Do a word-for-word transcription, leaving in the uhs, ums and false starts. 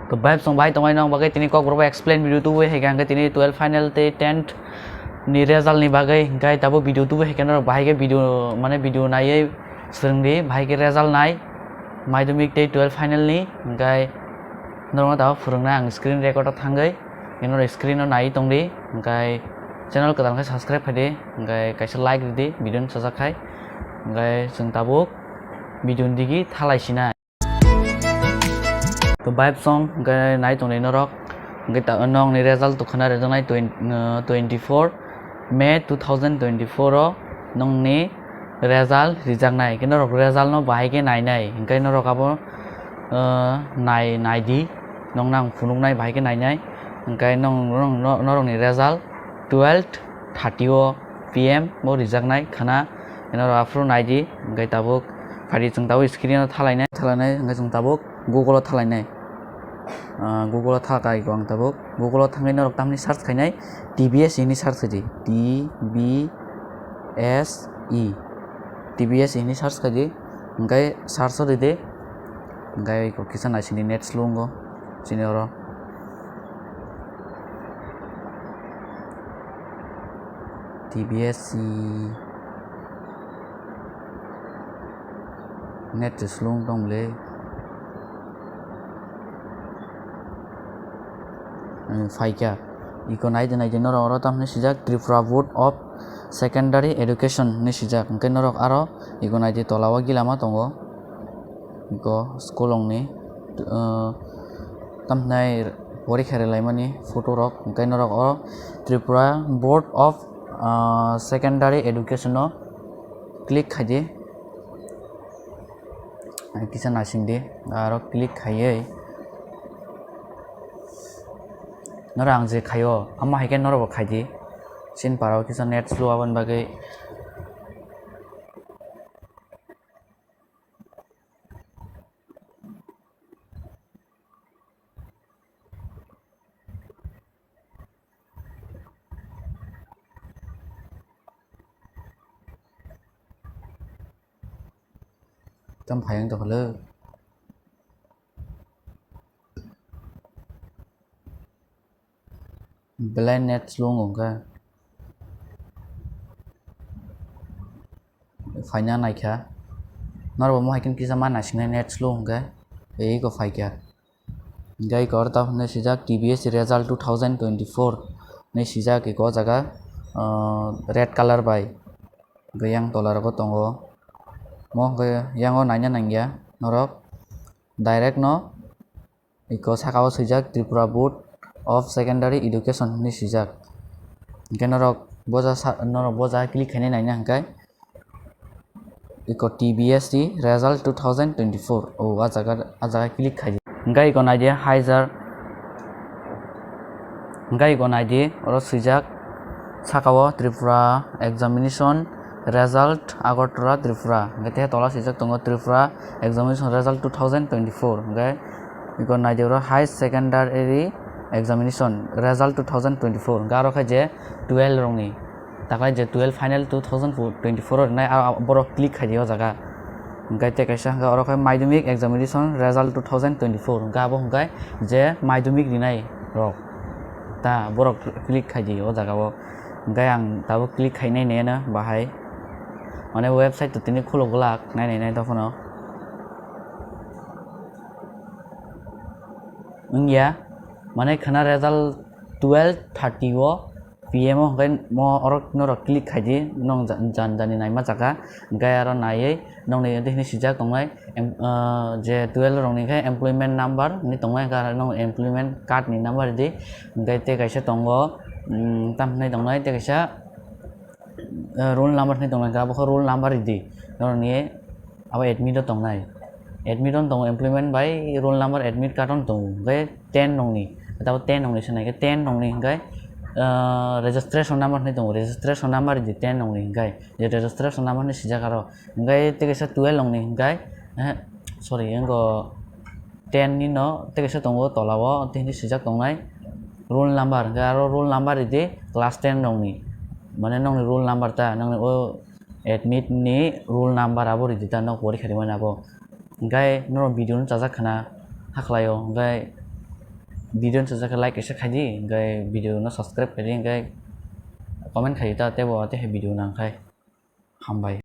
To vibe song bahai tongnai nong bagwi tini kok borok explain video tubu hai khe tini twelve final tei tenth ni result ni bagwi, hingkai tabuk video tubu hai khe norok bahai khe video, mane video naiwi swrwng di, bahai khe result nai madhyamik tei twelve final ni, hingkai norokno tabuk phwrwngnai ang screen record o thangwi, norok screen o naiwi tong di, hingkai channel kwtal khe subscribe khai di, hingkai kaisa like rw di video no chajak khai, hingkai chwng tabuk video ni digi thalai sinai. To vibe song hingke nai tongdi norok, hingke ta nokni result tongkhana rijak nai twenty, uh, twenty-four May two thousand twenty-four o nokni result rijak nai, hingke norok result no bahai khe nai nai, hingke norok abo, uh, nai, nai di, nokno ang phunuk nai bahai khe nai nai, hingke nong, nong, no-, norokni result twelve thirty o P M o rijak nai khana. Eno rok aphuru nai di, hingke tabuk phai di, chwng tabuk screen o thalai nai, thalai nai, hingke chwng tabuk Google o thalai nai. Ah, Google o tha kai ang tabuk. Google o thangwi norok tamni search khainai, T B S E hwnwi search khaidi. T B S E. T B S E hwnwi search khaidi. Hingke search o rwdi. Hingke kisa naisingdi net slow wngo. Chini oro. T B S E net se slung tong le. Phaikha. Iko naidi naidi norok oro tamni sijak Tripura Board of Secondary Education hinwi sijak. Hingke norok aro iko naidi tola o gila ma tongo. Iko school ongni, uh, tamhinai porikha rwlaimani photo rok, hingke norok o Tripura Board of, uh, Secondary Education o click khaidi, kisa naisingdi, aro click khaiwi norok ang je khaio, amo hai khe norokbo khaidi, chini para o kisa net slow aboni bagwi. Tam phai wng tongkha le. Belai net slow wng kha. Phaina naikha. Norok bo mohai khe kisa ma naisingnai net slow hwnkhe. Ei eko phaikha. Hwnkhe eko aro tamo hinwi swijak T B S result two thousand twenty-four hinwi swijak eko o jaga, ah, red colour bai. Hwnkhe yang tola rogo tongo. Mo hwnkhe yang o naina nangya norok direct no. Iko saka o swijak Tripura Board of Secondary Education hinwi swijak. Hingke norok boja sa-, norok boja click khainai naina hingke iko T B S C result two thousand twenty-four. O, ah jaga, ah jaga click khai di. Hingke iko naidi haijar, hingke iko naidi oro swijak saka o Tripura examination result Agartala Tripura. Hingke tei tola swijak tongo Tripura examination result two thousand twenty-four. Hingke iko naidi oro high secondary examination result two thousand twenty-four. Hingke aro khe je twelve rokni, taklai je twelve final two thousand twenty-four o rinai, a, a, borok click khai di o jaga. Hingke tei kaisa hingke oro khe madhyamik examination result two thousand twenty-four. Hingke abo hingke je madhyamik rinai rok, ta borok click khai di o jaga o. Hingke ang tabuk click khainai nai no bahai. Mane website to tini khuluk glak, nai nai nai tokhono. Wngya, mane khana result twelve thirty o P M o hwnkhe mo oro norok click khai di, nong ja-, jan jani naima jaga, hwnkhe aro naiwi nongni hwnwi swijak tongnai, em, ah, je twelve rokni khe employment number hinwi tongnai, hwnkhe aro nong employment card ni number di, hwnkhe tei kaisa tongo, mm, tamo hinwi tongnai tei kaisa, eh, roll number hinwi tongnai, abo khe roll number ridi, norokni abo admit o tongnai, admit o tongo, employment bai roll number admit card o tongo, hwnkhe ten nokni, abo ten nokni se nai khe ten nokni hwnkhe, eh, registration number hinwi tongo, registration number ridi ten nokni hwnkhe, je registration number hinwi swijak aro, hwnkhe tei kaisa twelve nokni hwnkhe, eh, sorry, wngkha ten ni no tei kaisa tongo tola o, tei hinwi swijak tongnai roll number, hwnkhe aro roll number ridi class ten rokni, mane nokni roll number ta, nokni o admit ni roll number abo ridi ta, nok porikha rimani abo. Hwnkhe norok video no chajak khana hakhlai o, hwnkhe Video no sajak khe like kaisa khaidi, hwnkhe video no subscribe khaidi, hwnkhe comment khaidi ta teibo tei hai video nang khai. Hambai.